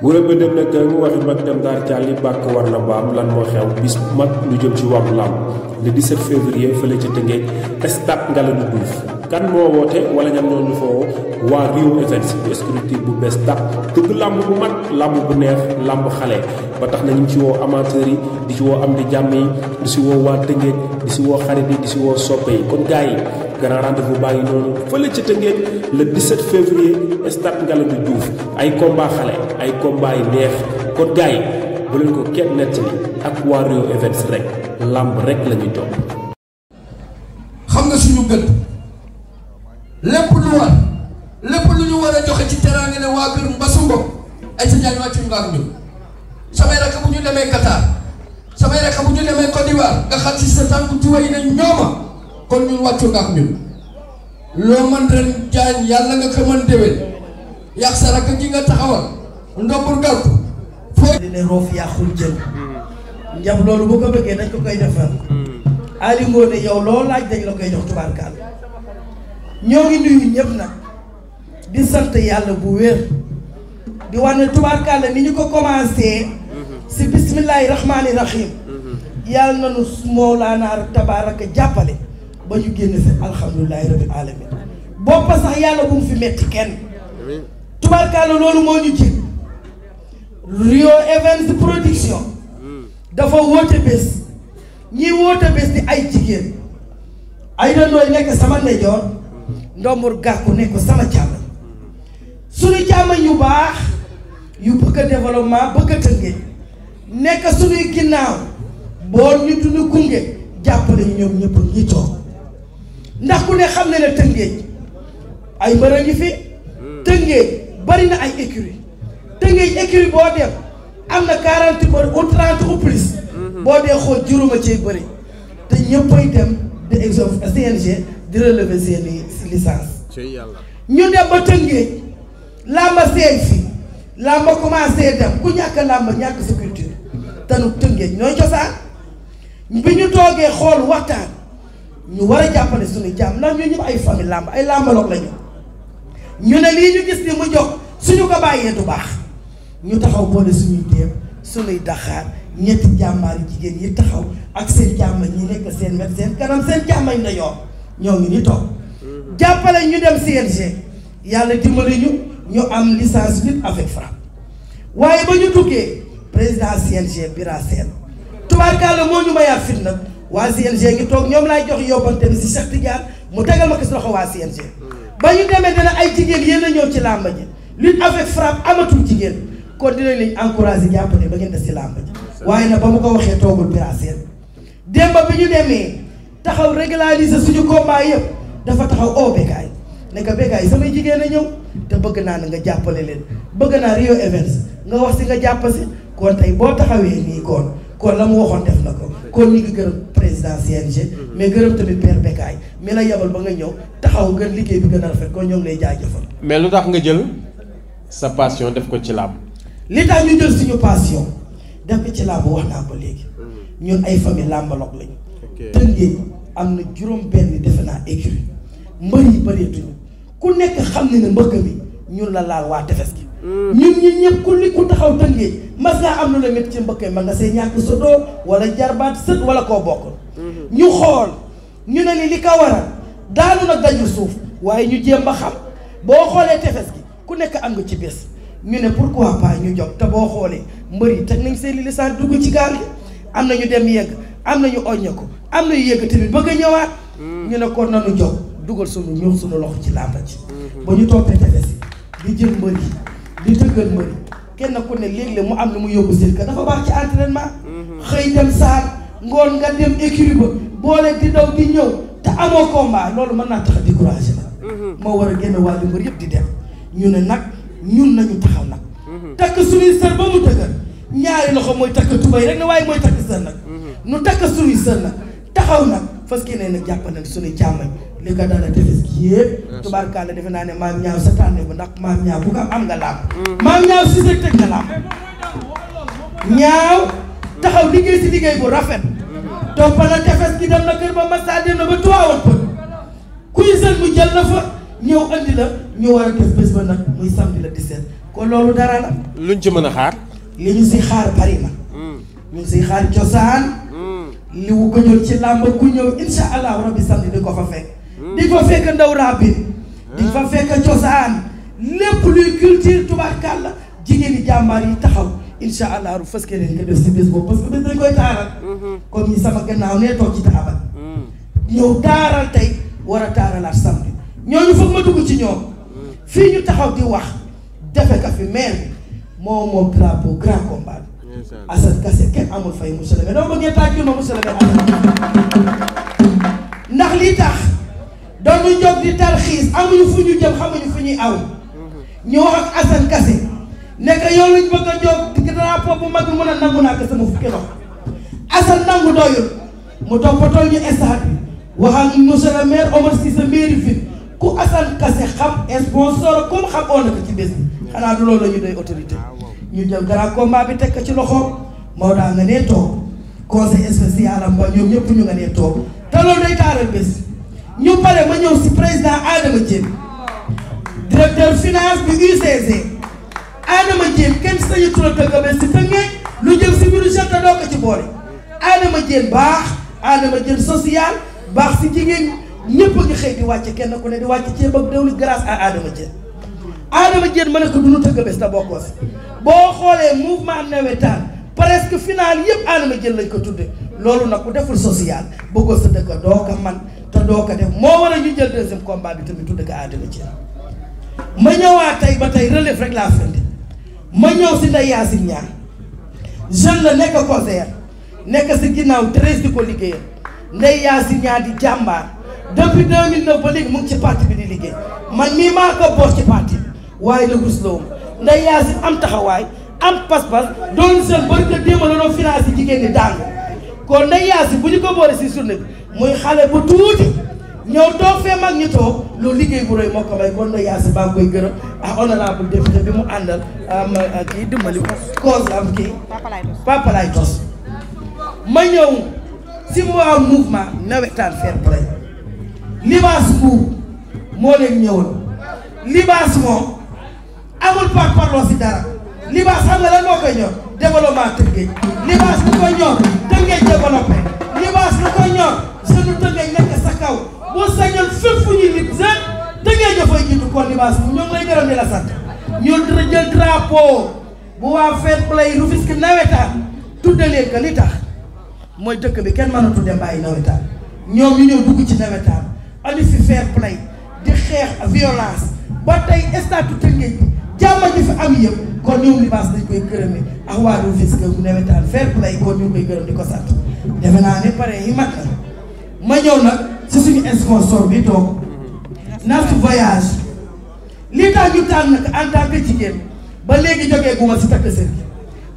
bu ëpp dem nag mu waxi mag dem daar càlli bàkk war na baam lan moo xew bis mag lu jëm ci wàllu làmb le 17 février fële ca Tëngéej stade Ngalandou Diouf kan moo woote wala ñam ñoo ñu foo waa Rio Events bu structure bu bees tax tëgg làmb bu mag làmb bu neex làmb xale ba tax na ñu ngi ci woo amateurs yi di ci woo am di jàmm yi di si woo waa Tëngéej di si woo xarit yi di si woo soppe yi kon gars yi grand rendez-vous baa ngi noonu fële ca Tëngéej le 17 février stade Ngalandou Diouf ay combat xale ay combat yi neex kon gars yi bu leen ko kenn nettali ak waa Rio Events rek làmb rek la ñuy topp. xam nga suñu gën lépp lu war lépp lu ñu war a joxe ci teraanga ne waa kër Mbassou Ngom ay sa jaay wàccu nga ak ñun samay rakk bu ñu demee Qatar samay rakk bu ñu demee Côte d'Ivoire nga xam ci sa tànk tuwa yi ne ñooma kon ñun wàccu nga ak ñun loo mën ren jaañ yàlla nga ko mën déwén yàq sa rakk gi nga taxawal ndombul gàlku foo di ne roof yàqul jën njab loolu boo ko bëggee dañ ko koy defal Ali Ngoné yow loo laaj dañ la koy jox tubaarkaal ñoo ngi nuyu ñëpp nag di sant yàlla bu wér di wax ne tubaarkaal ni ñu ko commencé si bismillahi rahmaani rahim yàlla nanu Mawlaana tabaaraka jàppale ba ñu génn fi alhamdulilahi rabbil alamin boppa sax yàlla bu mu fi metti kenn tubaarkaal loolu moo ñu jig Rio Events production dafa woote bés ñi woote bés di ay jigéen ay dandooy nekk sama ndeyjoor ndombur gàkku nekk sama càmmoñ suñu càmmoñ yu baax yu bëgg a développement bëgg a Tëngéej nekk suñuy ginnaaw boo ñu dund gunge jàppale ñu ñoom ñëpp ñi toog ndax ku ne xam ne ne Tëngéej ay mbër a ngi fi Tëngéej bari na ay écurie Tëngéej écurie boo dem am na 40 mbër ou 30 ou plus boo dee xool juróoma cee bëri te ñëppay dem di exof CNG di relever seeni licence ñu dem ba Tëngéej làmba seey fi làmba commencé dem ku ñàkk làmba ñàkk sa culture te nu Tëngéej ñooy cosaan bi ñu toogee xool waxtaan ñu war a jàppale suñu jàmm ndax ñu ñëpp ay famille làmb ay làmbaloog lañu ñu ne lii ñu gis ni mu jox suñu ko bàyyee du baax ñu taxaw boole suñuy déem suñuy daxaar ñetti jàmbaari jigéen yi taxaw ak seen jàmmañ ñi nekk seen wet seen kanam seen jàmmañ la yoon ñoo ngi ni toog jàppale ñu dem CNG yàlla dimbali ñu am licence lutte avec frappe waaye ba ñu duggee président CNG Bira Sène tubaarkàlla moo ñu mayaat fit nag waa CNG ngi toog ñoom laay jox yóbbante bi si Cheikh Tidiane mu tegal ma ko si loxo waa CNG ba ñu demee dina ay jigéen yéen a ñëw ci làmba ji lutte avec frappe amatul jigéen kon dinañ leen encouragé jàppale ba ngeen des ci làmba ji waaye nag ba mu ko waxee toogul Bira Sène démba bi ñu demee taxaw régulariser suñu combat yëpp dafa taxaw oo Bécaye ne ko Bécaye samay jigéen a ñëw te bëgg naa ne nga jàppale leen bëgg naa Rio Events nga wax si nga jàpp si kon tey boo taxawee nii kon la mu waxoon def na ko kon ñu ngi gërëm président CNG mais gërëm tamit père Bécaye mi la yebal ba nga ñëw taxaw gën liggéey bi gën a rafet kon ñoo ngi lay jaajëfal. mais lu tax nga jël sa passion def ko ci làmb. li tax ñu jël suñu passion def ko ci làmb wax naa ko léegi ñun ay famille làmbaloog lañu. Tëngéej am na juróom-benn defe naa écurie mbër yi bëreetuñu ku nekk xam ne ne mbëkk mi ñun la laal waa tefes gi. ñun ñëpp ku taxaw Tëngéej mas ngaa am lu la métti ci mbëkk ma nga see ñàkk sa doo wala jarbaat sët wala koo bokkul. ñu xool ñu ne li ko waral daanu nag daju suuf waaye ñu jéem ba xam boo xoolee tefes gi ku nekk am nga ci bés ñu ne pourquoi pas ñu jóg te boo xoolee mbër yi teg nañ seen licence dugg ci gaal gi am na ñu dem yegg am na ñu oññe ko am na ñu yegg tamit bëgg a ñëwaat. ñu ne kon nanu jóg dugal suñu ñuux suñu loxo ci làmba ji ba ñu toppee tefes di jël mbër yi di tëggal mbër yi kenn ku ne léeg-léeg mu am na mu yóbbu seen kër dafa baax ci entraînement xëy dem saal ngoon nga dem écurie ba boole di daw di ñëw te amoo combat loolu mën naa tax a découragé la moo war a génn wàllu mbër yëpp di dem ñu ne nag ñun nañu taxaw nag takk suñuy sër ba mu dëgër ñaari loxo mooy takk tubay rek ne waaye mooy takk sër nag nu takk suñuy sër nag taxaw nag fas yéene nag jàpp na suñuy càmmañ li ko dala tefes gi yëpp tubaarkàlla defe naa ne maam ñaaw sa tànne ba ndax maam ñaaw bu ko am nga làmb maam ñaaw si sa tëj nga làmb ñaaw taxaw liggéey si liggéey bu rafet toppa na tefes gi dem na kër ba massa dem na ba tuwaawoon pël kuy sën mu jël na fa ñëw andi la ñu war a def bés ba nag muy samedi la 17 kon loolu dara la. luñ ci mën a xaar. li ñu si xaar bari na. ñu si xaar cosaan. li wu gëjoon ci làmb ku ñëw insha allahu rabbi samedi di ko fa fekk. di fa fekk ndaw rabbi. di fa fekk cosaan. lépp luy culture tubaarkàlla jigéen ñi jàmbaar yi taxaw insha allahu fas keneen nga def si bés boobu parce que bés dañ koy taaral. comme ñi sama gannaaw nee toog ci taabal. ñëw taaral tey war a taaralaat samedi ñooñu foog ma dugg ci ñoom. fii ñu taxaw di wax defe ka fi maire bi moom drapeau grand combat bi. Assane Kassé kenn amul fay monsieur le maire dama bëggee tàccul ma monsieur le maire ndax lii tax doon ñu jóg di tarxiis amuñu fu ñu jëm xamuñu fu ñuy aw. ñu wax ak Assane Kassé nekk yow lañ bëgg a jóg drapeau bu mag bi mën a nangu naa ko sama fukki loxo Assane nangu doyul mu toppatoo ñu stade bi wax ak monsieur le maire Omar Cissé mairie ville ku Assane Kassé xam sponsor comme xam oo na ko ci bés bi xanaa du loolu la ñu doy autorité ñu jël grand combat bi teg ko ci loxo Maodo nga nee toog conseil spécial am ba ñoom ñëpp ñu nga nee toog te loolu day taaral bés ñu pare ma ñëw si président Adama Diène directeur finance bi UCG Adama Diène kenn sañu tura dëgg bés si Tëngéej lu jëm si mbiru jot doo ko ci boole Adama Diène baax Adama Diène social baax si jigéen ñëpp a ngi xëy di wàcce kenn ku ne di wàcce ceeb ak dawli grâce à Adama Diène Adama Diène ma ne ko du nu tëgg bés ta bokkoo si boo xoolee mouvement nawetaan presque final yëpp Adama Diène lañ ko tudde loolu nag ku deful social bëggoo sa dëkk doo ko man te doo ko def moo war a ñu jël deuxième combat bi tamit tudde ko Adama Diène ma ñëwaat tey ba tey relève rek laa fendi ma ñëw si Ndeye Yacine Niang jeune la nekk COSER nekk si ginnaaw 13 di ko liggéeyal Ndeye Yacine Niang di jàmbaar depuis 2009 ba léegi mu ngi ci parti bi di liggéey man mii maa ko boot ci parti bi waaye la rusloo Ndeye Yacine am taxawaay am pas-pas doon jeune bari ko démb la doon financé jigéen ñi daangu kon Ndeye Yacine bu ñu ko boole si journée bi muy xale bu tuuti ñëw toog fee mag ñu toog loolu liggéey bu rëy moo ko may kon Ndeye Yacine baa ngi koy gërëm ak honorable député bi mu àndal am kii dimbali cause am kii Papa Lay Tos ma ñëw si waa mouvement nawetaan fair play libaas bu moo leen ñëwal libaas moom amul par parloo si dara libaas xam nga lan moo koy ñor développement Tëngéej libaas lu ko ñor Tëngéej développé libaas lu ko ñor jeune Tëngéej nekk sa kaw boo sañoon fépp fu ñuy nit jeune Tëngéej dafay jiitu kon libaas bu ñoo ngi lay gërëm di la sant ñu jël drapeau bu waa fair play Rufisque nawetaan tudde leen ko li tax mooy dëkk bi kenn mënatu dem bàyyi nawetaan ñoom ñu ñëw dugg ci nawetaan andi fi fair play di xeex violence ba tey statut Tëngéej jàmm ji fi am yëpp kon ñoom libaas dañ koy gërëme ak waa Rufisque bu nawetaan fair play kon ñu koy gërëm di ko sant defe naa ne pare yi mag ma ñëw nag si suñu sponsor bi toog Naftu voyage li tax ñu tànn nag en tant que jigéen ba léegi jógee gu ma si takk sër gi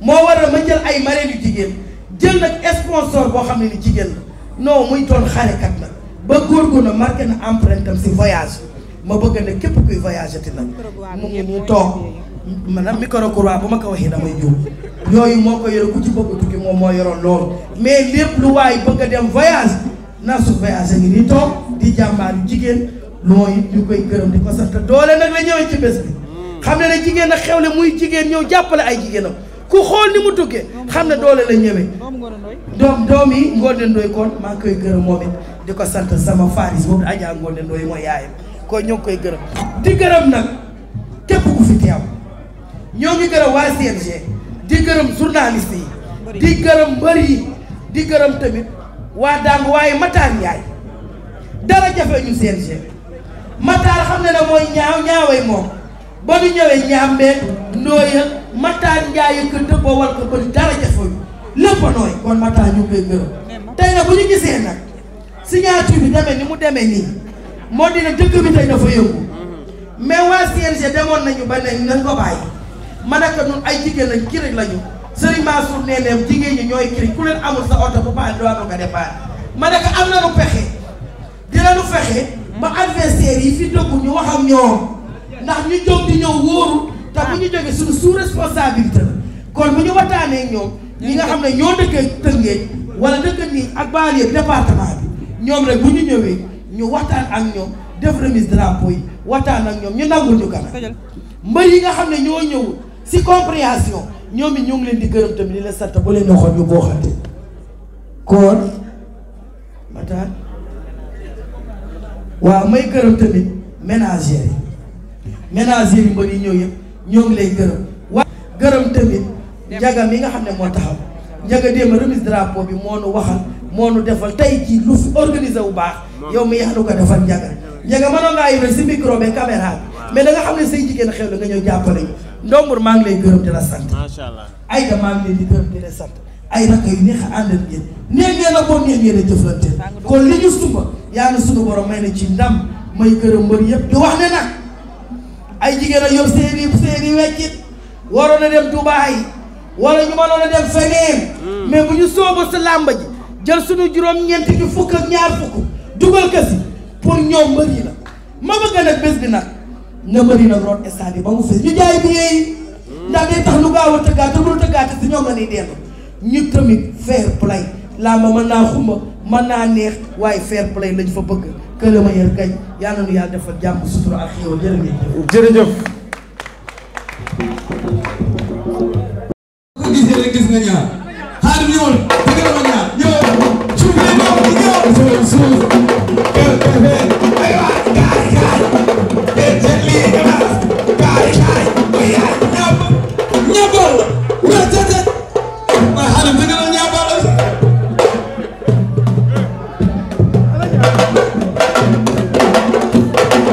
moo waral ma jël ay marraines yu jigéen jël nag sponsor boo xam ne ni jigéen la non muy doon xarekat nag ba góorgóorlu na marqué na empreinte am si voyage ma bëgg ne képp kuy voyagé ti nag mu ngi nii toog maanaam micro courant bu ma ko waxee damay jóg yooyu moo ko yore ku ci bëgg tukki moom moo yoroon loolu mais lépp lu waay bëgg a dem voyage Naftu voyage a ngi nii toog di jàmbaar yu jigéen looy ñu koy gërëm di ko sant doole nag la ñëwee ci bés bi xam ne ne jigéen nag xewle muy jigéen ñëw jàppale ay jigéenam ku xool ni mu duggee xam ne doole la ñëwee doom yi Ngoné Ndoye kon maa ngi koy gërëm moom it di ko sant sama faris boobu Adja Ngoné Ndoye mooy yaayam kon ñoo ngi koy gërëm di gërëm nag képp ku fi teew ñoo ngi gërëm waa CNG di gërëm journaliste yi di gërëm mbër yi di gërëm tamit waa Dangu waaye Matar Ndiaye dara jafe ñu CNG Matar xam ne ne mooy ñaaway moom ba ñu ñëwee ñaambee ndooyal Matar Ndiaye ko dëbboo wal ko bëri dara jafe ñu lépp nooy kon Matar ñu koy gërëm tey nag bu ñu gisee nag signature bi demee ni mu demee nii moo dina dëkk bi tey dafa yëngu mais waa CNG demoon nañu ba ne nañ ko bàyyi ma ne ko ñun ay jigéen lañ kirij lañu Serigne Mansour nee neem jigéen ñi ñooy kirij ku leen amul sa oto bu baax doo am nga départ ma ne ko am na lu pexe dina lu fexe ba adversaire yi fi dëggu ñu wax ak ñoom ndax ñu jóg di ñëw wóoru te bu ñu jógee suñu sous responsabilité la kon bu ñu waxtaanee ñoom ñi nga xam ne ñoo dëkkee Tëngéej wala dëkk nii ak banlieue bi département bi ñoom rek bu ñu ñëwee ñu waxtaan ak ñoom def remise drapeau yi waxtaan ak ñoom ñu nangul ñu gana mbër yi nga xam ne ñoo ñëw si compréhension ñoom it ñoo ngi leen di gërëm tamit di leen sant bu leen waxoon ñu booxante kon Matar waaw may gërëm tamit ménagères yi mbër yi ñëw yëpp ñoo ngi lay gërëm waa gërëm tamit njaga mi nga xam ne moo taxaw njaga démb remise drapeau bi moo nu waxal moo nu defal tey jii lu fi organisé wu baax yow mi yaa nu ko defal njaga mënoon ngaa yore si micro bi caméra bi mais da nga xam ne say jigéen xew la nga ñëw jàppale ñu Ndombur maa ngi lay gërëm di la sant Aïda maa ngi leen di gërëm di la sant ay rakk yu neex a àndal ngeen nee ngeen a bon nee ngeen a jëflante kon li ñu sumba yaa na sunu borom may na ci ndam may gërëm mbër yëpp di wax ne nag ay jigéen a yor seeni weccit waroon a dem Dubaay wala ñu mënoon a dem feneen mais bu ñu soobu sa làmba ji jël suñu juróom-ñeenti ci fukk ak ñaar fukk dugal ka si pour ñoom mbër yi la ma bëgg nag bés bi nag na mbër yi nag root stade yi ba mu fees ñu jaay bi yeey ndax day tax lu gaaw a tëggaat te lu tëggaate si ñoom la ñuy dellu ñu tamit fair play làmba mën naa xumba mën naa neex waaye fair play lañ fa bëgg que le meilleur gagne yàlla nu yàlla defal jàmm sutura ak xéwal jërëjëf. ko gisee rek gis nga ñaar xaaral ñëwal dëgg la ma ñaar ñëwal suuf la ñëw suuf ay waay kaay seen lii kaay yaay ñabal waa tete waaye xaaral dëgg la ñabal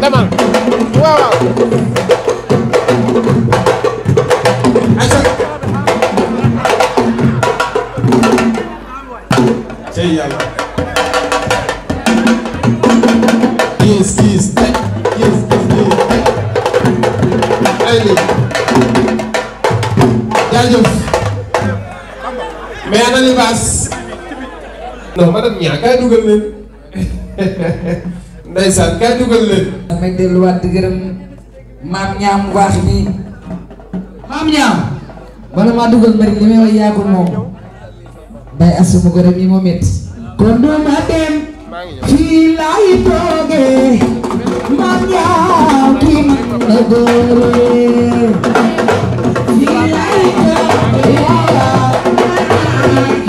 demal waaw Hey yàlla yes ay li jaajëf mais ana libaas non madame ñaa kay dugal leen ndeysaan kay dugal leen damay delluwaat di gërëm maam ñaam waax mi maam ñaam bala maa dugal mbari li may wax yaa ko moom day asuma gërëm yi moom it kon du ma dem fii laay toogee maam ñaam kii man la góoree fii laay toogee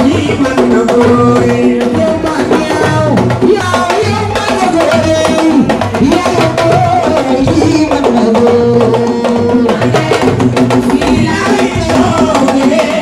kii man la góoree yow maam ñaam yow man la góoree yow kii man la góoree fii laay toogee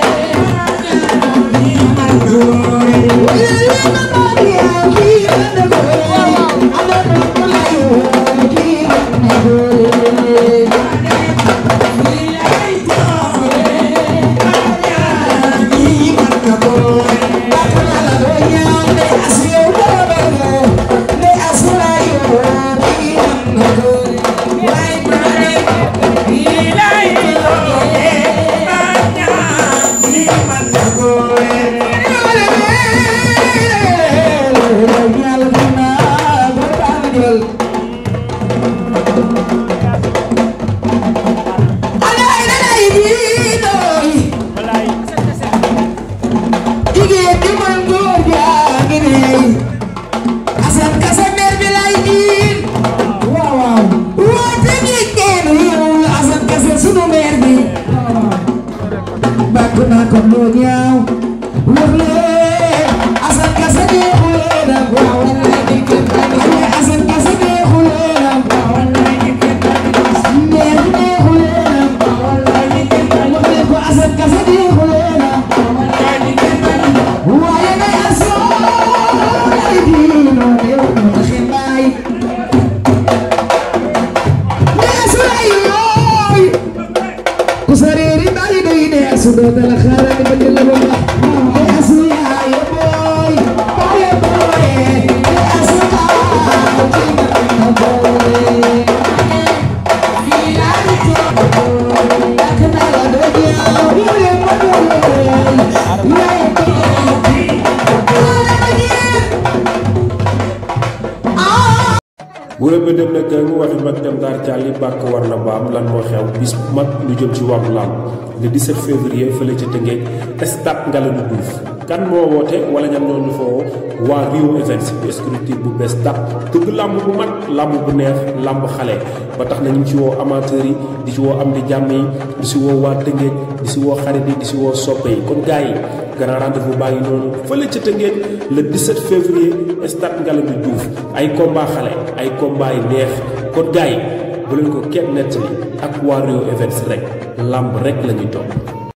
wala ba dem nag mu waxi mag dem daar càlli bàkk war na baam lan moo xew bis mag lu jëm ci wàllu làmb le 17 février fële ca Tëngéej stade Ngalandou Diouf kan moo woote wala ñam ñoo ñu fa woo waa Rio Events bu structure bu bees tàq tëgg làmb bu mat làmb bu neex làmb xale ba tax na ñu ngi ci woo amateurs yi di ci woo am di jàmm yi di si woo waa Tëngéej di si woo xarit yi di si woo soppe yi kon gars yi grand rendez-vous baa ngi noonu fële ca Tëngéej le 17 février stade Ngalandou Diouf ay combat xale ay combat yi neex kon gars yi bu leen ko kenn nettali ak waa Rio Events rek làmb rek la ñuy topp